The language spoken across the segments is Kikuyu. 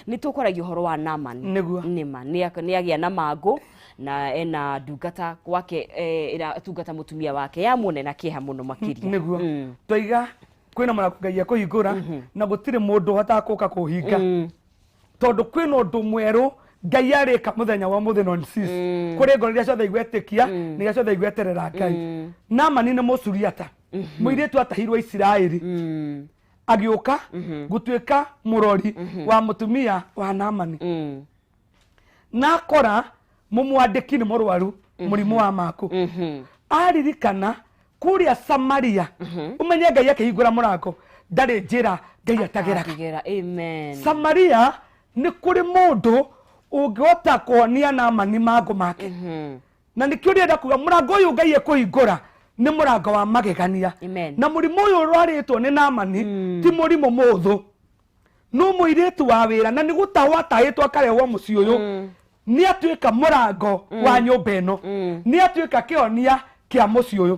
Nĩ tũkwaragia ũhoro wa Naman. Nĩguo. Nĩma nĩ agĩa na mangũ na ena ndungata gwake, ĩratungata mũtumia wake yamuone na kĩeha mũno makĩria. Nĩguo twaiga kwĩna mũrango Ngai ekũhingũra na gũtirĩ mũndũ ũhotaga kũka kũũhinga, tondũ kwĩna ũndũ mwerũ Ngai arĩka mũthenya wa ũmũthĩ. Non sis kũrĩ ngoro iria ciothe igwetĩkia na iria ciothe igweterera Ngai. Namani nĩ Mũsuriata, mũirĩtu atahirwo Isiraeli, agĩũka gũtuĩka mũrori wa mũtumia wa Namani, na akora mũmwandĩki nĩ mũrwaru mũrimũ wa maku. Aririkana kũrĩa Samaria, ũmenye Ngai akĩhingũra mũrango ndarĩ njĩra Ngai atageraga. Akigera. Amen. Samaria nĩ kũrĩ mũndũ ũngĩhota kũhonia Namani mangũ make. Na nĩkĩo ndĩrenda kuga mũrango ũyũ Ngai ekũhingũra nĩ mũrango wa magegania. Amen. Na mũrimũ ũyũ ũrwarĩtwo nĩ Namani ti mũrimũ mũhũthũ, no mũirĩtu wa wĩra na nĩ gũtahwo atahĩtwo akarehwo mũciĩ ũyũ, nĩ atuĩka mũrango wa nyũmba ĩno, nĩ atuĩka kĩhonia kĩa mũciĩ ũyũ.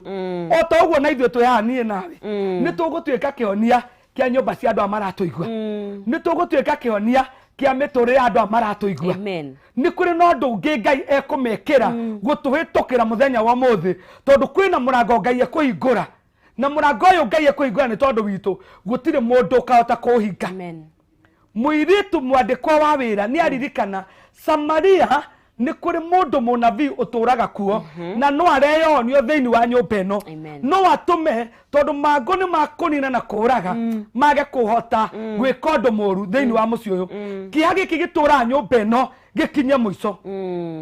O ta ũguo na ithuĩ twĩ haha, niĩ nawe nĩ tũgũtuĩka kĩhonia kĩa nyũmba cia andũ aya maratũigua, nĩ tũgũtuĩka kĩhonia kĩa mĩtũrĩre ya andũ aya maratũigua. Amen. Nĩ kũrĩ na ũndũ ũngĩ Ngai ekũmekĩra gũtũhĩtũkĩra mũthenya wa ũmũthĩ, tondũ kwĩna mũrango Ngai ekũhingũra, na mũrango ũyũ Ngai ekũhingũra nĩ tondũ witũ gũtirĩ mũndũ ũkahota kũũhinga. Amen. Mũirĩtu mwandĩkwa wa wĩra nĩ aririkana Samaria nĩ kũrĩ mũndũ mũnabii ũtũraga kuo na no areyonio thĩinĩ wa nyũmba ĩno. Amen. No atũme, tondũ mangũ nĩ makũnina na kũũraga, mage kũhota gwĩka ũndũ mũru thĩinĩ wa mũciĩ ũyũ. Kĩeha gĩkĩ gĩtũraga nyũmba ĩno gĩkinye mũico,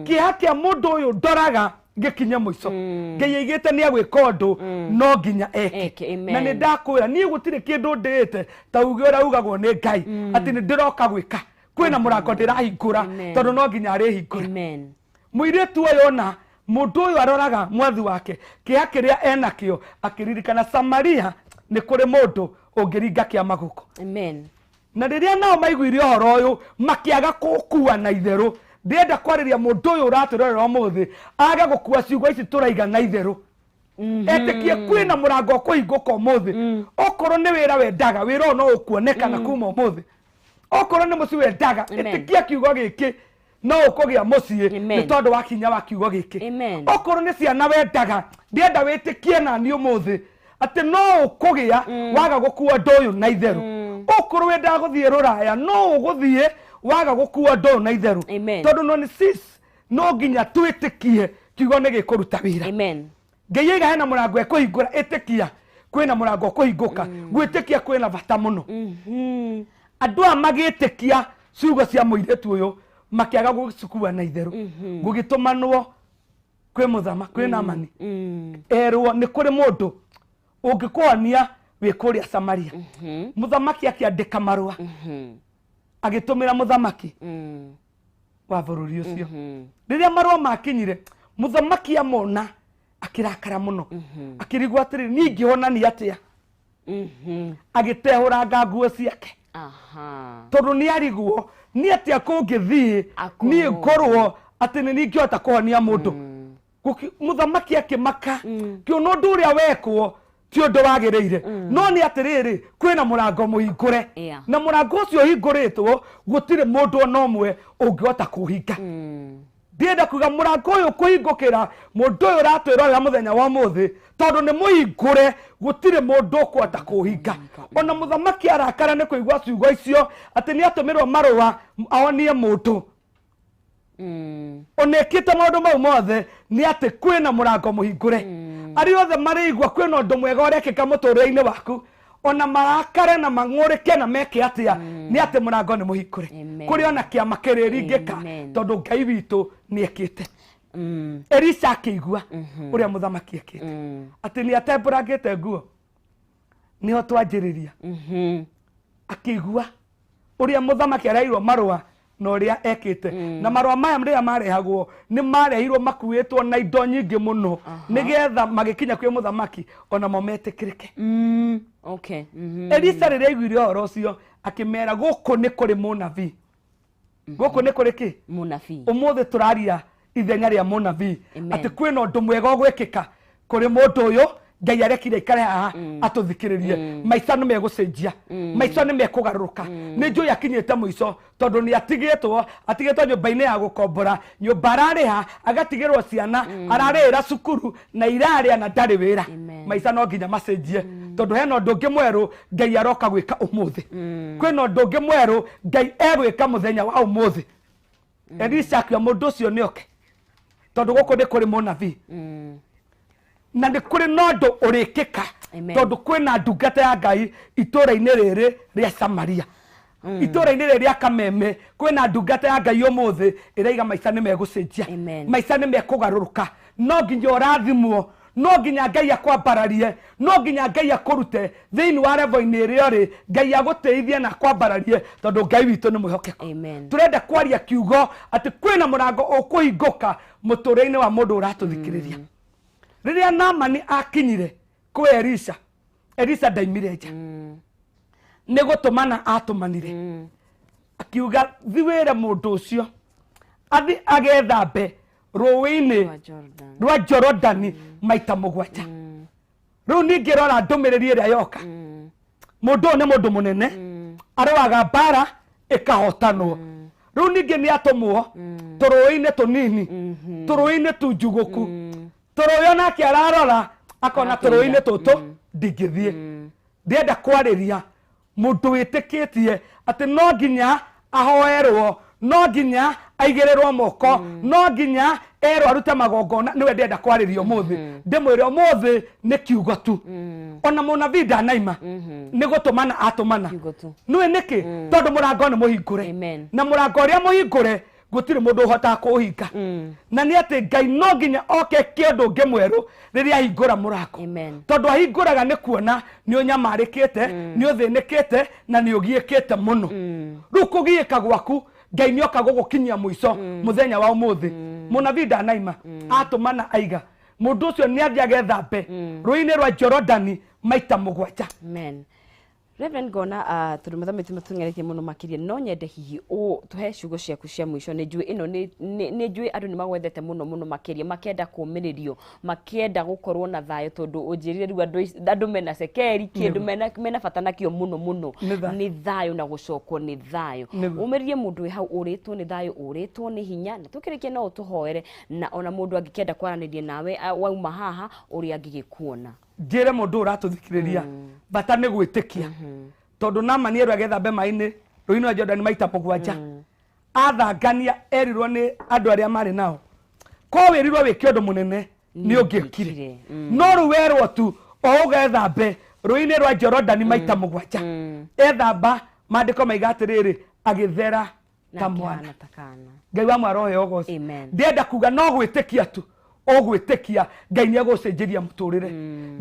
kĩeha kĩa mũndũ ũyũ ndoraga gĩkinye mũico. Ngai aigĩte nĩ agwĩka ũndũ, no nginya eke. Eke, amen. Na nĩ ndakwĩra niĩ gũtirĩ kĩndũ ndĩĩte ta uge ũrĩa ugagwo nĩ Ngai atĩ nĩ ndĩroka gwĩka, kwĩna mũrango ndĩrahingũra. Amen. Tondũ no nginya arĩhingũra. Amen. Mũirĩtu ũyũ ona mũndũ ũyũ aroraga mwathi wake, kĩeha kĩrĩa enakĩo, akĩririkana Samaria nĩ kũrĩ mũndũ ũngĩringa kĩama gũkũ. Amen. Na rĩrĩa nao maiguire ũhoro ũyũ, makĩaga kũkua na itherũ. Ndĩrenda kwarĩria mũndũ ũyũ ũratwĩrorera ũmũthĩ age gũkua ciugo ici tũraiga na itherũ, etĩkie kwĩna mũrango ũkũhingũka ũmũthĩ. Okorwo nĩ wĩra wendaga, wĩra ũyũ no ũkuonekana kuma ũmũthĩ. Okorwo nĩ mũciĩ wendaga, Amen. ĩtĩkia kiugo gĩkĩ, no ũkũgĩa mũciĩ Amen. nĩ tondũ wa hinya wa kiugo gĩkĩ. Amen. Okorwo nĩ ciana wendaga, ndĩrenda wĩtĩkie nani ũmũthĩ atĩ no ũkũgĩa waga gũkua ũndũ ũyũ na itherũ. Okorwo wendaga gũthiĩ rũraya, no ũgũthiĩ waga gũkua ũndũ ũyũ na itherũ. Amen. Tondũ no nĩ sis no nginya twĩtĩkie kiugo nĩ gĩkũruta wĩra. Amen. Ngai aiga hena mũrango ekũhingũra, ĩtĩkia kwĩna mũrango ũkũhingũka. Gwĩtĩkia kwĩna bata mũno. Andũ aya magĩtĩkia ciugo cia mũirĩtu ũyũ, makĩaga gũcikua na itherũ. Gũgĩtũmanwo kwĩ mũthama, kwĩ Namani, erwo nĩ kũrĩ mũndũ ũngĩkũhonia wĩ kũrĩa Samaria. Mũthamaki akĩandĩka marũa, agĩtũmĩra mũthamaki wa bũrũri ũcio. Rĩrĩa marũa makinyire, mũthamaki amona akĩrakara mũno, akĩrigwo atĩrĩrĩ, niĩ ingĩhonania atĩa? Agĩtehũranga nguo ciake, tondũ nĩ arigwo nĩ atĩa kũngĩthiĩ Akorwo. niĩ ngorwo atĩ nĩ ningĩhota kũhonia mũndũ. Mũthamaki akĩmaka kĩona ũndũ ũrĩa wekwo ti ũndũ wagĩrĩire, no nĩ atĩrĩrĩ, kwĩna mũrango mũhingũre, na mũrango ũcio ũhingũrĩtwo gũtirĩ mũndũ ona ũmwe ũngĩhota kũũhinga. Ndĩrenda kuga mũrango ũyũ kũhingũkĩra mũndũ ũyũ ũratwĩrorera mũthenya wa ũmũthĩ, tondũ nĩ mũhingũre, gũtirĩ mũndũ ũkũhota kũũhinga. Ona mũthamaki arakara nĩ kũigua ciugo icio atĩ nĩ atũmĩrwo marũa ahonie mũndũ onekĩte maũndũ mau mothe, nĩ atĩ kwĩna mũrango mũhingũre. Arĩa othe marĩigua kwĩna ũndũ mwega ũrekĩka mũtũrĩre-inĩ waku, ona marakare na mang'ũrĩke na meke atĩa, nĩ atĩ mũrango nĩ mũhingũre. Amen. Kũrĩ ona kĩama kĩrĩringĩka, Amen. tondũ Ngai witũ nĩ ekĩte. Elisha akĩigua ũrĩa mũthamaki ekĩte, atĩ nĩ atembũrangĩte nguo, nĩho twanjĩrĩria. Akĩigua ũrĩa mũthamaki areirwo marũa na ũrĩa ekĩte, na marũa maya rĩrĩa marehagwo nĩ marehirwo makuĩtwo na indo nyingĩ mũno, nĩgetha magĩkinya kwĩ mũthamaki onamo metĩkĩrĩke. Elisa rĩrĩa aiguire ũhoro ũcio, akĩmera gũkũ nĩ kũrĩ mũnabii, gũkũ nĩ kũrĩ kĩ? Mũnabii. Ũmũthĩ tũraria ithenya rĩa mũnabii, Amen. atĩ kwĩna ũndũ mwega ũgwĩkĩka kũrĩ mũndũ ũyũ Ngai arekire ikare haha atũthikĩrĩrie. Maica nĩ megũcenjia, maica nĩ mekũgarũrũka. Nĩ njũĩ akinyĩte mũico tondũ nĩ atigĩtwo nyũmba-inĩ ya gũkombora, nyũmba ararĩha, agatigĩrwo ciana, ararĩhĩra cukuru na irarĩa na ndarĩ wĩra. Maica no nginya macenjie tondũ hena ũndũ ũngĩ mwerũ Ngai aroka gwĩka ũmũthĩ. Kwĩna ũndũ ũngĩ mwerũ Ngai egwĩka mũthenya wa ũmũthĩ. Elisha akiuga mũndũ ũcio nĩ oke tondũ gũkũ nĩ kũrĩ mũnabii na nĩ kũrĩ na ũndũ ũrĩkĩka tondũ kwĩna ndungata ya Ngai itũũra-inĩ rĩrĩ rĩa Samaria, itũũra-inĩ rĩrĩ rĩa Kameme kwĩna ndungata ya Ngai ũmũthĩ ĩraiga maica nĩ megũcenjia, maica nĩ mekũgarũrũka. No nginya ũrathimwo, no nginya Ngai akwambararie, no nginya Ngai akũrute thĩinĩ wa level-inĩ ĩrĩa ũrĩ, Ngai agũteithie na akwambararie tondũ Ngai witũ nĩ mwĩhokeku. Tũrenda kwaria kiugo atĩ kwĩna mũrango ũkũhingũka mũtũũrĩre-inĩ wa mũndũ ũratũthikĩrĩria. Rĩrĩa Naamani akinyire kwĩ Elisha, Elisha ndaimire nja, nĩ gũtũmana atũmanire, akiuga thi wĩre mũndũ ũcio athi agethambe rũĩ-inĩ rwa Jorodani maita mũgwanja. Rĩu ningĩ rora ndũmĩrĩri ĩrĩa yoka. Mũndũ ũyũ nĩ mũndũ mũnene, arũaga mbara ĩkahotanwo. Rĩu ningĩ nĩ atũmwo tũrũĩ-inĩ tũnini, tũrũĩ-inĩ tunjugũku, tũrũĩ onake ararora akona tũrũĩ-inĩ tũtũ ndingĩthiĩ. Ndĩrenda kwarĩria mũndũ wĩtĩkĩtie atĩ no nginya ahoerwo, no nginya aigĩrĩrwo moko, no nginya erwo arute magongona, nĩwe ndĩrenda kwarĩria ũmũthĩ. Ndĩmwĩre ũmũthĩ nĩ kiugo tu. Ona mũnabii ndanaima, nĩ gũtũmana atũmana. Nĩũĩ nĩkĩ? Tondũ mũrango nĩ mũhingũre, na mũrango ũrĩa mũhingũre gũtirĩ mũndũ ũhotaga kũũhinga. Na nĩ atĩ Ngai no nginya oke eke ũndũ ũngĩ mwerũ rĩrĩa ahingũra mũrango, tondũ ahingũraga nĩ kuona nĩ ũnyamarĩkĩte, nĩ ũthĩnĩkĩte na nĩ ũgiĩkĩte mũno. Rĩu kũgiĩka gwaku Ngai nĩ oka gũgũkinyia mũico mũthenya wa ũmũthĩ. Mũnabii ndanaima, atũmana aiga mũndũ ũcio nĩ athiĩ agethambe rũĩ-inĩ rwa Jorodani maita mũgwanja. Amen. Reverend ngona tondũ mathaa maitũ matũng'eretie mũno makĩria, no nyende hihi tũhe ciugo ciaku cia mũico. Nĩ njũĩ ĩno nĩ njũĩ andũ nĩ magwethete mũno mũno makĩria, makĩenda kũũmĩrĩrio, makĩenda gũkorwo na thayũ, tondũ ũnjĩrire rĩu andũ mena cekeri kĩndũ mena bata nakĩo mũno mũno nĩ thayũ na gũcokwo nĩ thayũ. Ũmĩrĩrie mũndũ wĩ hau ũrĩtwo nĩ thayũ, ũrĩtwo nĩ hinya, na tũkĩrĩkia no ũtũhoere, na ona mũndũ angĩkĩenda kwaranĩria nawe wauma haha ũrĩa angĩgĩkuona. Njĩre mũndũ ũratũthikĩrĩria bata nĩ gwĩtĩkia, tondũ Naamani erwo agethambe maĩ-inĩ rũĩ-inĩ rwa Jorodani maita mũgwanja, athangania erirwo nĩ andũ arĩa marĩ nao, ko wĩrirwo wĩke ũndũ mũnene nĩ ũngĩkire, no rĩu werwo tu o ũgethambe rũĩ-inĩ rwa Jorodani maita mũgwanja, ethamba, maandĩko maiga atĩrĩrĩ, agĩthera ta mwana. Ngai wa mwara ũheo ũgoci. Ndĩrenda kuga no gwĩtĩkia tu ũgwĩtĩkia Ngai nĩ egũcenjeria mũtũrĩre,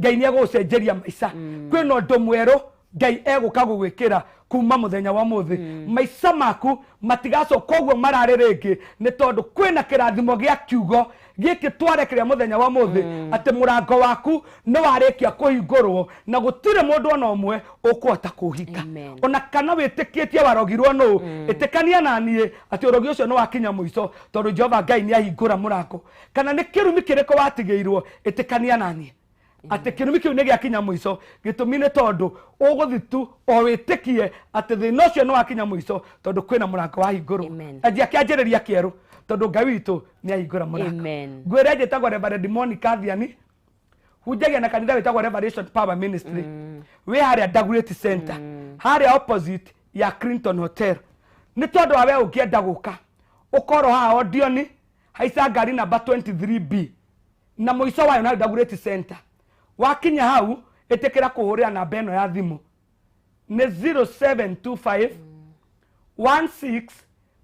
Ngai nĩ egũcenjeria maica. Kwĩna ũndũ mwerũ Ngai egũka gũgwĩkĩra kuma mũthenya wa ũmũthĩ. Maica maku matigacoka ũguo mararĩ rĩngĩ, nĩ tondũ kwĩna kĩrathimo gĩa kiugo gĩkĩ twarekeria mũthenya wa ũmũthĩ, atĩ mũrango waku nĩ warĩkia kũhingũrwo na gũtirĩ mũndũ ona ũmwe ũkũhota kũũhinga. Ona kana wĩtĩkĩtie warogirwo nũ, ĩtĩkania na niĩ atĩ ũrogi ũcio nĩ wakinya mũico, tondũ Jehova Ngai nĩ ahingũra mũrango. Kana nĩ kĩrumi kĩrĩkũ watigĩirwo, ĩtĩkania na niĩ atĩ kĩrumi kĩu nĩ gĩakinya mũico. Gĩtũmi nĩ tondũ ũgũthi tu o wĩtĩkie atĩ thĩna ũcio nĩ wakinya mũico, tondũ kwĩna mũrango wahingũrwo. Anjia kĩanjĩrĩria kĩerũ, tondũ Ngai witũ nĩ ahingũra mũrango. Ngwĩre njĩtagwo Reverend Monica Thiani, hunjagia na kanitha wĩtagwo Revelation Power Ministry, wĩ harĩa Dagoretti Center, harĩa opposite ya Clinton Hotel. Nĩ tondũ wa we ũngĩenda gũka ũkorwo haha Odioni, haica ngari namba 23B na mũico wayo na Dagoretti Center. Wakinya hau ĩtĩkĩra kũhũrĩra namba ĩno ya thimũ nĩ 0725 16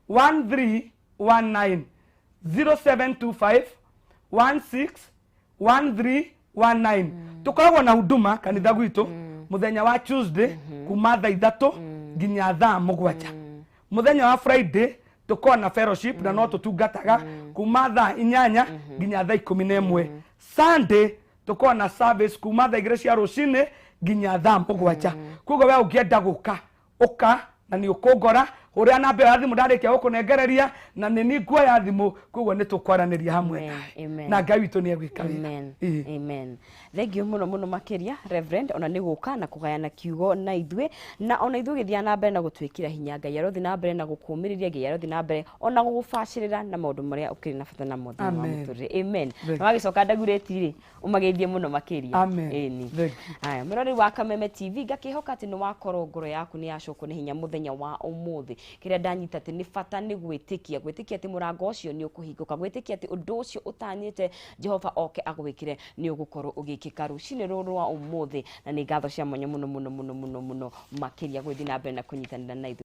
1319, 0725 16 1319. Tũkoragwo na huduma kanitha gwitũ mũthenya wa Tuesday kuma thaa 3 nginya thaa 7. Mũthenya wa Friday tũkoragwo na fellowship na no tũtungataga kuma thaa 8 nginya thaa 11. Sunday tũkoragwo na service kuma thaa 2 cia rũcinĩ nginya thaa 7. Koguo we ũngĩenda gũka ũka na nĩ ũkũngora Hũrĩra namba ĩyo ya thimũ ndarĩkia gũkũnengereria, na nĩ niĩ nguoya thimũ, koguo nĩ tũkwaranĩria hamwe Amen, nawe. amen. Na Ngai witũ nĩ egwĩka wega. Amen. Ĩĩ. Amen. Thank you muno muno makiria Reverend, ona nĩ gũka na kũgayana kiugo na ithuĩ, na ona ithuĩ gĩthiaga na mbere na gũtwĩkĩra hinya. Ngai arothi na mbere na gũkũmĩrĩria, Ngai arothi na mbere ona gũgũbacĩrĩra na maũndũ marĩa ũkĩrĩ na bata namo thĩinĩ wa Amen. mũtũrĩre. Amen. Thank Na wagĩcoka ndagurĩti rĩ, ũmageithie mũno makĩria. Amen. Ĩni. Thank you. Haya, mũrori wa Kameme TV, ngakĩhoka atĩ nĩ wakorwo ngoro yaku nĩ yacokwo nĩ hinya mũthenya wa ũmũthĩ. Kĩrĩa ndanyita atĩ nĩ bata nĩ gwĩtĩkia, gwĩtĩkia atĩ mũrango ũcio nĩ ũkũhingũka, gwĩtĩkia atĩ ũndũ ũcio ũtanyĩte Jehova oke agwĩkĩre nĩ ũgũkorwo ũgĩkĩka rũcinĩ rũrũ rwa ũmũthĩ. Na nĩ ngatho cia mwanya mũno mũno mũno mũno mũno makĩria gũthiĩ na mbere na kũnyitanĩra na ithuĩ.